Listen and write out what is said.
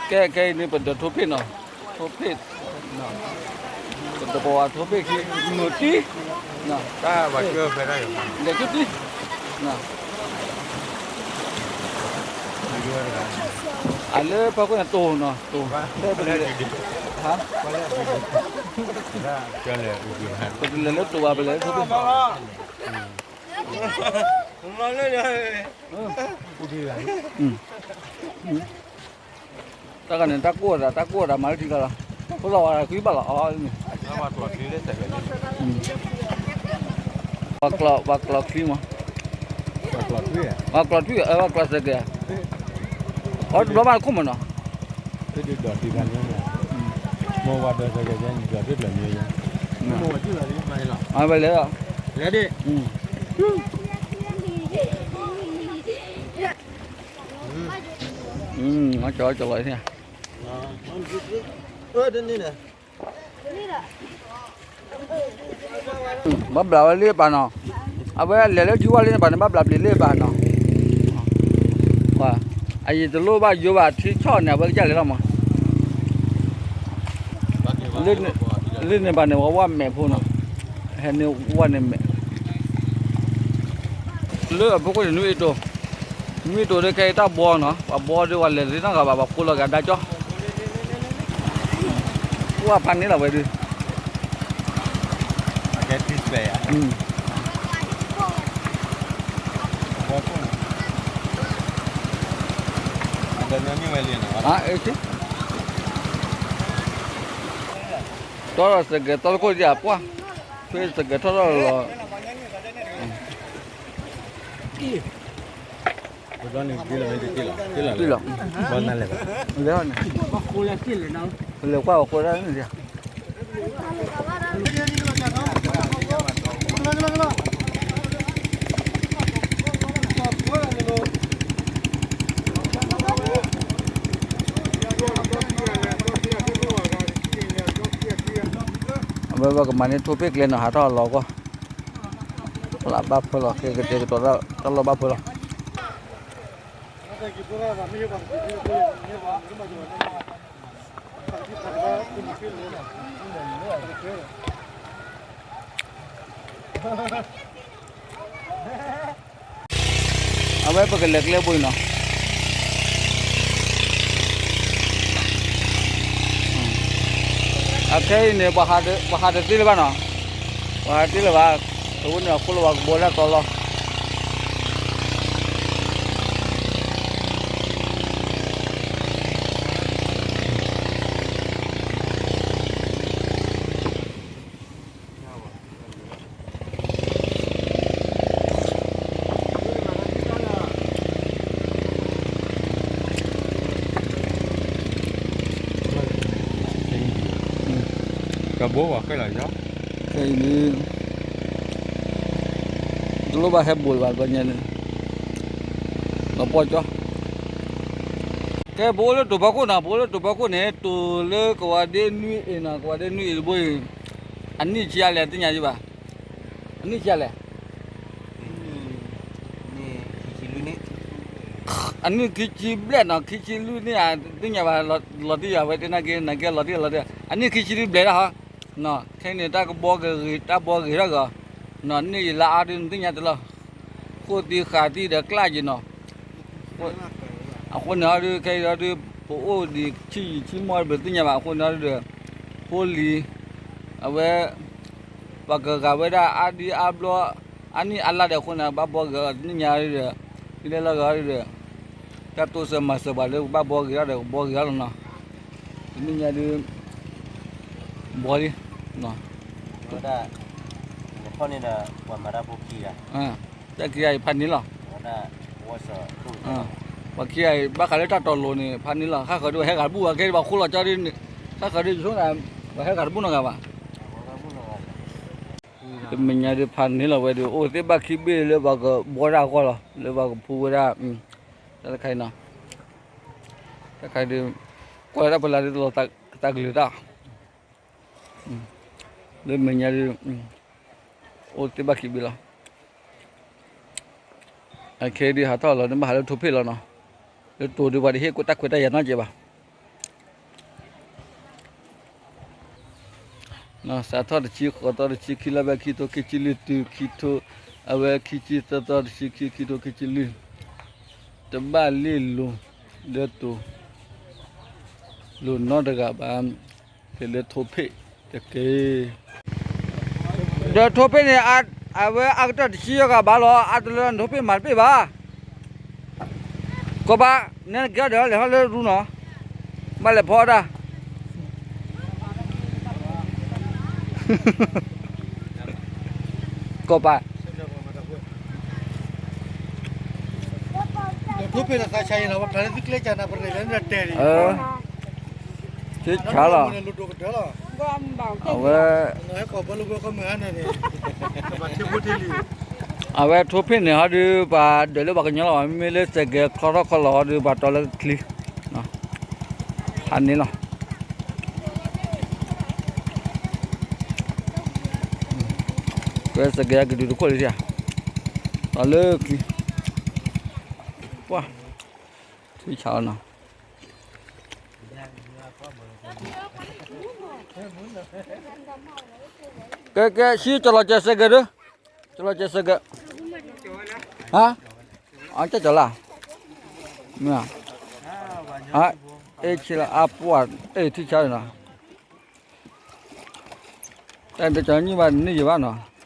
ကဲ ခဲအံၤန့ၣ် ပဒိးထိၣ်ဖ့ၣ်နီၤ, ထိၣ်ဖ့ၣ်, ပဒိးပဝးထိၣ်ဖ့ၣ်ခံ, မုာ်တံၢ်, လဲၤထူၣ်တံၢ်, အလၢဖီခိၣ်န့ၣ်တိၢ်နီၤ, တိၢ်, ပတလဲၤလၢတိၢ်ဘၣ် ပလဲၤလၢထိၣ်ဖ့ၣ် တၢ်ဂၤန့ၣ် တၢ်ကိၢ်သး တၢ်ကိၢ်သးမၤလၢထံကျါလီၤ, ဖိလီၤဝဲဒၣ်ဃံဘၣ်လီၤအီၤန့ၣ်, ပှၤကျီၢ်ချံမး, ပှၤကျီၢ်ထွံၣ်, ပှၤကျီၢ်စဲးကဲး, အီၤတဘျီဘၣ်တခိၣ်မးနီၤ, ဝဲလဲၤလီၤ, လဲၤဒၣ် ဘၣ်ဘျးဝဲလၢပၢ်နီၤ, အဝဲလဲၤလၢထံဝါလၢန့ၣ်ပၢ်န့ၣ် ဘၣ်ဘျးဘျီလၢပၢ်နီၤ, အယံၤတလိၣ်ဘၣ်ယိဘၣ်ထံဆီၣ်န့ၣ် အဝဲကစၢ်လဲၤလီၤမး, လၢန့ၣ်ပၢ်န့ၣ် ပှၤဝဲမဲာ်ဖိနီၤ, ဟဲန့ၢ်ဝဲန့ၣ်မဲာ် လၢအဖီခိၣ်န့ၣ် နွံအ့တိၤ, နွံအ့တိၤဒီးခဲအံၤတၢ်ဘီနီၤ, ပှၤဘီဒီးပှၤလဲၤတသ့နီတဂၤဘၣ်, ပှၤဃိလီၤကဒါကၠီ, ပှၤဖးန့ၢ်လီၤဝဲဒုး, တီထီၣ်စဲးကဲး တီထီၣ်စဲးကဲးထီၣ်လီၤ, လဲၤကွၢ်အဃိဒၣ်န့ၣ် အဝဲပကမၤန့ၢ်ထိၣ်ဖ့ၣ်ကျဲနီၤ ဟးထီၣ်အလီၤကွၢ်, လၢဘၣ်ဖၢလီၤ ကဲကတဲာ်ကတီၤတၢ်လီၢ်ဘၣ်ဖၢလီၤ. အဝဲပကလဲၤကျဲဘိအံၤနီၤ, အခဲအံၤန့ၣ် ပှၤဟးတသ့လၢၤဘၣ်နီၤ, ပှၤဟးတသ့လၢၤဘၣ်, အဃိန့ၣ် အဃိလၢပှၤကဘီတၢ်တီလီၤ. ကဘိပှၤဃဲလီၤ, ခဲအံၤန့ၣ် တလိၣ်ဘၣ်ဟဲဘိးလၢၤဘၣ် ပညါန့ၣ်, လီၤပှီၢ်ကၠီ, ကဲပအိၣ်လၢတိၤဖီခိၣ်နီၤ, ပအိၣ်လၢတိၤဖီခိၣ်န့ၣ် တိၤလၢကဝီၤဒ့နွံအ့ၣ်နီၤ, ကဝီၤဒ့နွံအ့ၣ်တဘိအံၤ, အနံၣ်ဆံးအါလဲၣ် သ့ၣ်ညါယဘၣ်, အနံၣ်ဆံးအါလဲၣ် အနံၣ်ခံဆံဘျဲၣ်နီၤ, ခံဆံလွံၢ်န့ၣ် သ့ၣ်ညါဘၣ်, လီၤတံၢ်ယၤဝဲတဲနာ်က့ နာ်က့လီၤတံၢ်လီၤတံၢ်, အနံၣ်ခံဆံလွံၢ်ဘျဲၣ်ဒၣ်ဟီ, ခဲအံၤန့ၣ် တၢ်ကဘီကဂ့ၤ တၢ်ဘီဂ့ၤထီၣ်က့ၤ, န့ၣ်ယလါအါဒုး နသ့ၣ်ညါတလီၤ, ဃိၣ်သံဃာ်သံဒီးကျၢ်က့ၤနီၤ, အဃိန့ၣ်အီၤဒုး ခဲအံၤအီၤဒုး ပအိၣ်ဒံးဆံးယံာ်ဆံးမီၢ် ပသ့ၣ်ညါဘၣ်အဃိန့ၣ်အီၤဒုး, ဖိလံၤ, အဝဲ ပှၤကဂၤဝဲဒၣ်အါဒံအါဘျီ, အါနံၣ်အါလါဒီးအဃိန့ၣ် ဘၣ်ဘီဂ့ၤအီၤတနံၣ်ညါဒီး, ဒ်လဲၣ်လီၤဂ့ၤအီၤဒီး, တၢ်တိစၢၤမၤစၢၤပှၤလၢပဘၣ်ဘီဂ့ၤထီၣ်ဒီး ကဘီဂ့ၤထီၣ်လီၤနီၤ, တနံၣ်ညါဒုး, ဘီလံ, တၢ်ခံဂၤအံၤဖးန့ၣ်လီၤ, ပှၤခံဂၤအံၤ ဘၣ်ဃးလၢတၢ်တီၤလိၤန့ၣ် ဖးန့ၣ်လီၤ, ဃၣ်ဃၢၤဒုးပှၤဟဲဂၤတဘူၣ်ဘၣ် ခဲအံၤပှၤဃိလီၤကၠီဒုး, ဃၣ်ဃၢၤဒုးယဆိကမိၣ် ပှၤဟဲဂၤတဘူၣ်နီတဂၤဘၣ် တမဲာ်ညါဒုးဖးန့ၣ်လီၤဝဲဒုး အိၣ်သ့ၣ်ဘၣ်ခံဘ့ၣ်လၢပှၤကဘီတၢ်အဂီၢ်လီၤ လၢပှၤကဖူဝဲဒၣ်, တၢ်တခါအံၤနီၤ, တၢ်တခါအံၤဒုး, ကွၢ်လၢတၢ်ဖီလာ်ဒုးတလီၤသးကလုာ်တၢ်, လၢမဲာ်ညါဒုး, အိၣ်သ့ၣ်ဘၣ်ခံဘ့ၣ်လီၤ, အခဲအံၤဒုးဟးထီၣ်လီၤ နဘၣ်ဟးလၢထိၣ်ဖ့ၣ်လီၤနီၤ, လၢတိၤဒုးပှၤတဟ့ၣ်တၢ်ခွဲးတၢ်ယာ်နီတစဲးဘၣ်, စးထီၣ်တဆံဃိးသီတဆံခံလါ ဖဲခံထိခံဆံလွံၢ်တုၤခံထိ, အဝဲခံဆံသၢသီတဆံခံ ခံထိခံဆံလွံၢ်, တဘၣ်လ့ၢ်လိၤလၢတိၤ လိၤနီတဂၤဘၣ်, ဖဲလၢထိၣ်ဖ့ၣ်တက့ၢ်. ဒီးထိၣ်ဖ့ၣ်န့ၣ် အဝဲအါကတၢၢ်တဆံယီၤဂၤဘၣ်လီၤ, အါတလၢနထိၣ်ဖ့ၣ်မၤတပ့ၢ်ဘၣ်. ကီးဘၣ်, နဲနကဲအီၤဒီးလဲၤထီၣ်လၢရူနီၤ, ဘၣ်လဲၤဖီအီၣ်တၢ် ကီးပၤ, ဆ့ဆါလီၤ, အဝဲ, အဝဲထိၣ်ဖ့ၣ်န့ၣ်ဟီဒုး ပှၤဒၢးလၢပှၤကညီလီၤ, မ့မ့ၢ်လၢစဲးကဲၤချီထီၣ်ခီလီၤဟီဒုး ပှၤတီလၢချံ, ဟးန့ၣ်လီၤ. ကွဲစကဲကဒုးတခိၣ်လံ, တီလၢချံ, ပှၤ, ထံဆါလီၤနီၤ. ကဲကဲ ဆံကလီၤစဲးစဲးကဲးဒု, ကလီၤစဲးစဲးကဲး, ဟါ, အကၢ်ကလီၤ, မ့ၢ်, အဲၣ်ဆံလီၤ အပှၤ, အဲၣ်ထံဆါလီၤနီၤ, တၢ်တကီၤနံၣ်ဘၣ်န့ၢ်ယဘၣ်နီၤ.